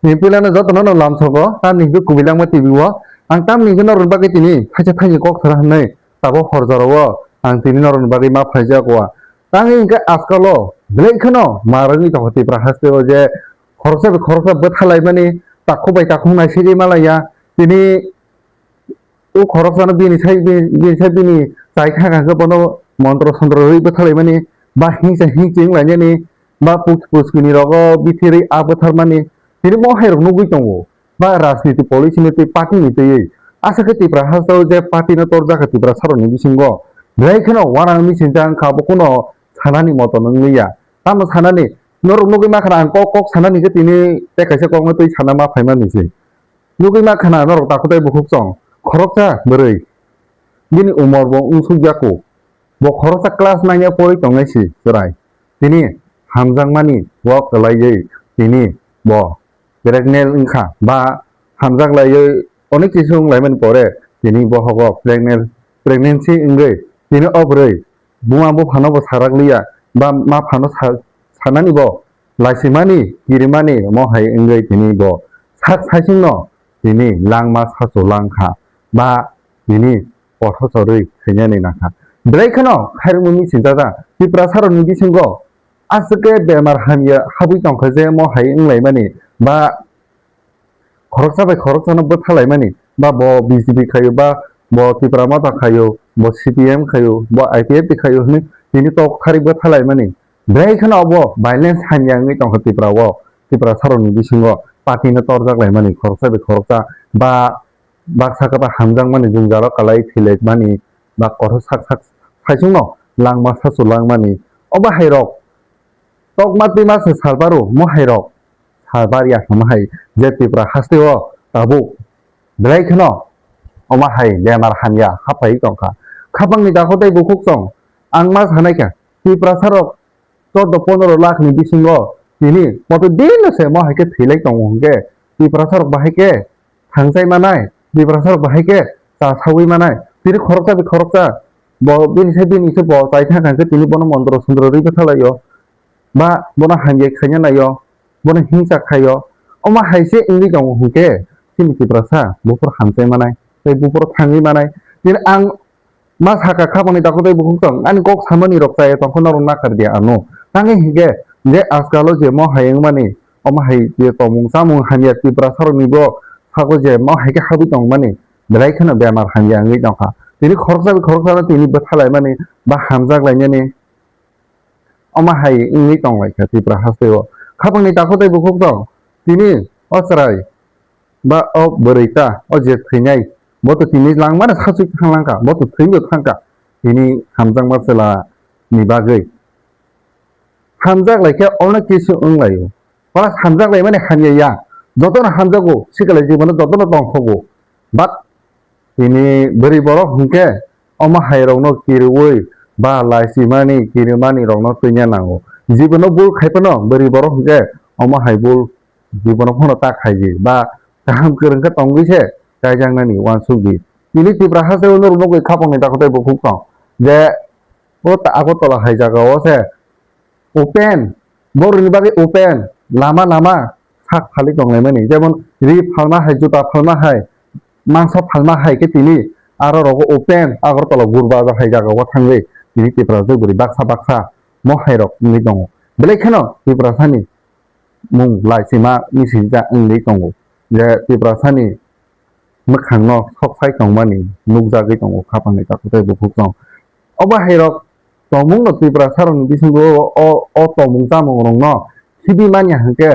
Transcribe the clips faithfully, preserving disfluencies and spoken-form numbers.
Tini puilano jotono no lamsogo, tamni hwnkhe kubilangma T V o. Ang tamni hwnkhe norokni bagwi tini thaisa thaini kok sana hwnwi tabuk hor jorao ang tini norokni bagwi ma phaijak o. Tangwi hwnkhe ajkalo belai kheno mar wngwi tongkha Tripura hasteo je khoroksa bai khoroksa bwthalaimani, takhuk bai takhuk naisingwi malaiya. Tini o khoroksano bini sai, bini, bini sai bini chai thang hwnkhe bono montro sontro rwi bwthalaimani, ba hingsa hingsi wnglainani, ba pus-, puskini rogo bithirwi a bwtharmani. Tini mo hai rok nugwi tongo, ba rajniti policy ni twi party ni twiwi. Aswk khe Tripura hasteo je party no torjak kha Tripura sarokni bisingo, belai kheno uanang misinjak wngkha, bo kuno sanani moto wngya. Tamo sanani, norok nugwi mankha ang kok kok sanani khe tini tei kaisa kokno twi sana ma phaimani se. Nugwi mankha norok takhuk tei bukhuk chwng, khoroksa bwrwi, bini umor bo wngsuk yaku, bo khoroksa class nine o porwi tongnai si chwrai. Tini hamjakmani o kwlaiwi tini bo pregnant wngkha ba hamjak laiwi onek kisu wnglaimani pore tini bohogo pregnant, pregnancy wngwi tini o bwrwi buma buphano bo sarak liya ba maphano sa-, sanani bo laisimani kirimani mo hai wngwi tini bo sak saichungno tini langma sachu langkha ba tini kotho chorwi khainani nangkha. Belai kheno khairokmani sinchajak Tripura sarokni bisingo aswk khe bemar hamya habwi tongkha je mo hai wnglaimani ba khoroksa bai khoroksano bwthalaimani, ba bo B J P khaio, ba bo Tipra Motha khaio, bo C P M khaio, bo I P F T khaio hwnwi tini tok thari bwthalaimani. Belai kheno obo violence hamya wngwi tongkha Tripura o, Tripura sarokni bisingo party no torjak laimani khoroksa bai khoroksa, ba baksa kwtal hamjakmani jwngjalo kwlai thwilaimani, ba kothok sak sak saichungno langma sachu langmani. Obo hairok tokma twima se salbaro mo hairok salbar ya hwnma hai je Tripura hasteo tabuk belai kheno omo hai bemar hamya haphai tongkha. Khapangni dakho tei bukhuk chwng ang ma sanai kha Tiprasa rok chordo pondro lakh ni bisingo tini protidin no se mo hai khe thwilai tongo hwnkhe Tiprasa rok bahai khe thangchai manai, Tiprasa rok bahai khe cha saui manai. Tini khoroksa bai khoroksa bo bini se bini se bo chai thang khe tini bono mondro sondro rwi bwtha lai o. Ba bono hamya khaina nai o, bono hingsa khai o. Omo hai se wngwi tongo hwnkhe chini Tiprasa buphuru hamchai manai tei buphuru thangwi manai. Tini ang ma saka khapangni dakho tei bukhuk tong ani kok samani rok chaya tongkha norok nakar dia ano. Tangwi hwnkhe je ajkalo je mo hai wngmani, omo hai je tongmung chamung hamya Tiprasa rokni bo sago je mo hai khe habwi tongmani belai kheno bemar hamya wngwi tongkha. Tini khoroksa bai khoroksa no tini bwtha laimani ba hamjak laimani. Omo hai wngwi tonglaikha Tripura hasteo. Khapangni takhuk tei bukhuk tong. Tini o chwrai ba o bwrwi ta, o je thwinai, bo to tini langmano sachwi thanglangkha, bo to thwibo thangkha. Tini hamjakma chwla ni bagwi hamjak laikha, ono kisu wnglaio. Plus hamjak laimani hamya ya, jotono hamjago, sikala jibono jotono tongkhogo. But tini bwrwi borok hwnkhe omo hai rokno kiriui ba laisimani kirimani rokno twina nango. Jibono bul khai phano bwrwi borok hwnkhe omo hai bul jibono phano ta khaidi ba kaham kwrwng khe tongwi se kaijaknani uansukdi. Tini Tripura hasteo norok nugwi khapangni takhuk tei bukhuk tong je o ta-, Agartala hai jagao se open, borokni bagwi open, lama lama sak phalwi tonglaimani, jemon ri phalma hai, juta phalma hai, mangsa phalma hai khe tini aro rogo open Agartala Gurbajar hai jagao thangwi tini Tiprasa bwrwi baksa baksa mo hai rok wngwi tongo. Belai kheno Tiprasani mung laisima misingcha wngwi tongo je Tiprasani mwkhangno sok sai tongmani nukjagwi tongo khapangni takhuk tei bukhuk tong. Obo hai rok tongmungno Tiprasa rokni bisingo o, o tongmung chamung rokno khibi manya hwnkhe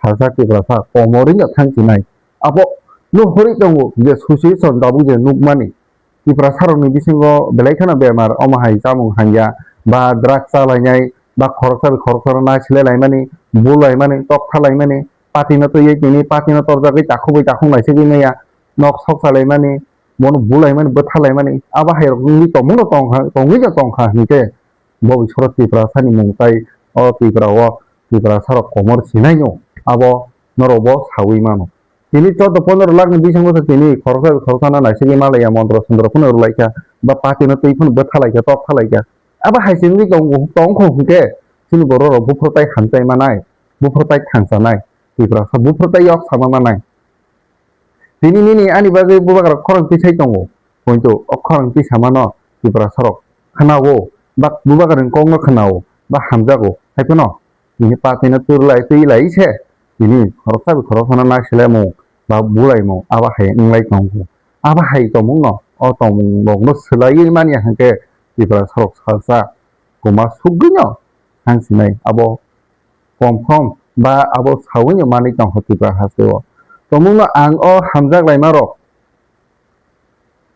salsa Tiprasa komorino thang chinai. Abo nuhuri tongo je susi chondabo je nukmani. Tiprasa rokni bisingo belai kheno bemar, omo hai chamung hamya, ba drugs chalainai, ba khoroksa bai khoroksa rok naisilai laimani, bulaimani, toktha laimani, party no twiwi tini party no torjagwi takhuk bai takhuk naisigwi maya, nok sok chalaimani, bono bulaimani, bwtha laimani, abo hai rok wngwi tongmung no tongkha, tongwi no tongkha hinkhe bo bisoro Tiprasa ni mung tai o Tripura o Tiprasa rok komor sinai no abo norok bo sawi mano. Tini chordo pondro lakh ni bisingo se tini khoroksa bai khoroksa no naisigwi malaiya montro sondro phano rwlaikha ba party no twi phano bwthalaikha toktha laikha. Abo hai se wngwi tong-, tongkho hwnkhe chini borok rok buphuru tai hamchai manai, buphuru tai thangchanai. Tiprasa buphuru tei yok sama manai. Tini nini ani bagwi bubagra khorang tisai tongo. Pointo o khorang tisamano Tiprasarok khnawo, ba bubagrani kokno khnawo, ba hamjago. Hai phano tini patino turlai twi lai se tini khoroksa bai khoroksano naisilai mung ba bulai mung abo hai wnglai tongo. Abo hai tongmungno o tongmung rokno swlaiwi manya hwnkhe Tiprasarok salsa kwma sugwino thang sinai abo confirm ba abo sawino manwi tongkha Tripura hasteo. Tongmungno ang o hamjak laimarok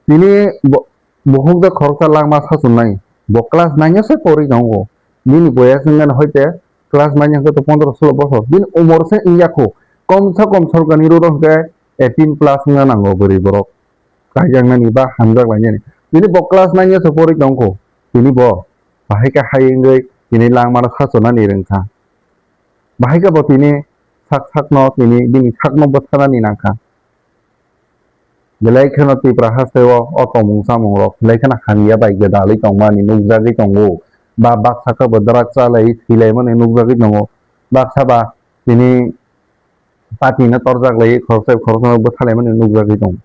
tini bo-, bohok de khoroksa langma sachungnai. Bo class nine o se porwi tongo. Bini boyas wngmani hoite class nine hwnkhe to pondro sulo bosor. Bini umor se wngya kho. Kom se kom sorkarni rule hwnkhe eighteen plus wngna nango bwrwi borok. Kaijaknani ba hamjak lainani. Tini bo class nine o se porwi tongkho. Tini bo bahai khe hai wngwi tini langmano sachunani rwngkha. Bahai khe bo tini sak sakno tini bini sakno bwtharnani nangkha. Belai kheno Tripura hasteo o tongmung chamung rok belai kheno hamya bai gwdalwi tongmani nukjagwi tongo. Ba baksa khe bo drugs chalai thwilaimani nukjagwi tongo. Baksa ba tini patino torjak lai khoroksa khoroksa bwthalaimani nukjagwi tongo.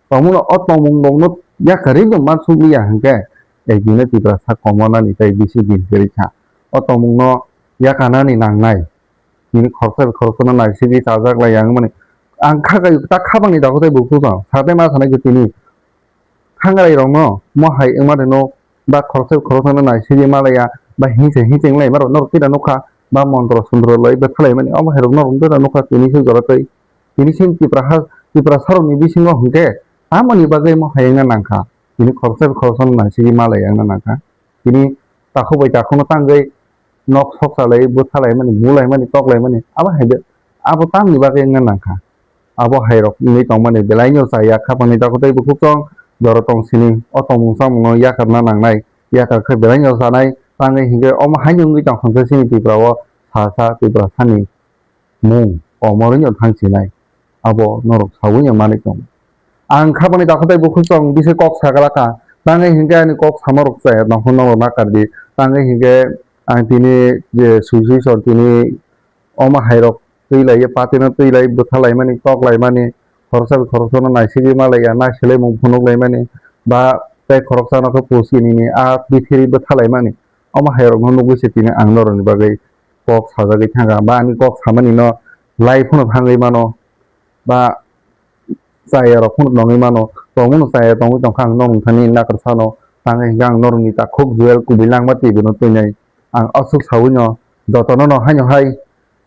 Tongmungno o tongmung rokno yakarwi no mansukliya hwnkhe ekdino Tiprasa komonani tei bisi din kwrwi kha. O tongmungno yakarnani nangnai. Tini khoroksa bai khoroksano naisigwi chajak lai ang mani. Ang kha kai ta khabangni dago tei buphuru tong. Satai ma sanai khe tini thangrai rokno mo hai wngma rwno ba khoroksa bai khoroksano naisigwi malaya ba hingse hingse wnglaima rok norok tira nukha ba montro sontro lai bwthalai mani omo hai rok norok tira nukha tini se jora tei tini se Tipra ha Tiprasa rokni bisingo hwnkhe tamoni bagwi mo hai wngna nangkha tini khoroksa bai khoroksano naisigwi malaya wngna nangkha tini takhuk bai takhukno tangwi nok sok salai bwthalai mani bulai mani toklai mani abo hai de abo tamni bagwi wngna nangkha. Abo hai rok wngwi tongmani belai no chaya khapangni dakhwtwi bukhuk tong jora tong sini o tongmung chamungno yakarna nangnai yakar khe belai no chanai tangwi hinkhe omo haino wngwi tong kha sini Tripura o sa sa Tripura sani mung komorwi no thang sinai abo norok sawi no manwi tongo. Ang khapangni dakhwtwi bukhuk tong bisi kok sagalaka tangwi hinkhe ani kok samarok chaya tongkha norok nakardi tangwi hinkhe ang tini je sui sui son tini omo hai rok twi lai patino twi lai bwtha lai mani tok lai mani khoroksa bai khoroksano naisigwi malaiya naisilai mung phunuk lai mani ba tei khoroksano khe pusi nini a bithiri bwtha lai mani omo hai rokno nugwi se tini ang norokni bagwi kok sajagwi thangkha ba ani kok samani no lai phano thangwi mano ba chaya rok phano nongwi mano tongmano chaya tongwi tongkha ang norok thani nakarsa no tangwi hinkhe ang norokni takhuk Joel kubui langma twi bono twinai ang aswk sawi no jotono no haino hai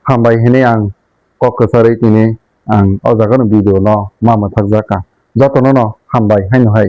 hambai hinwi ang kok kwcharwi tini ang o jaga no video no ma mwthakjak kha jotono no hambai haino hai.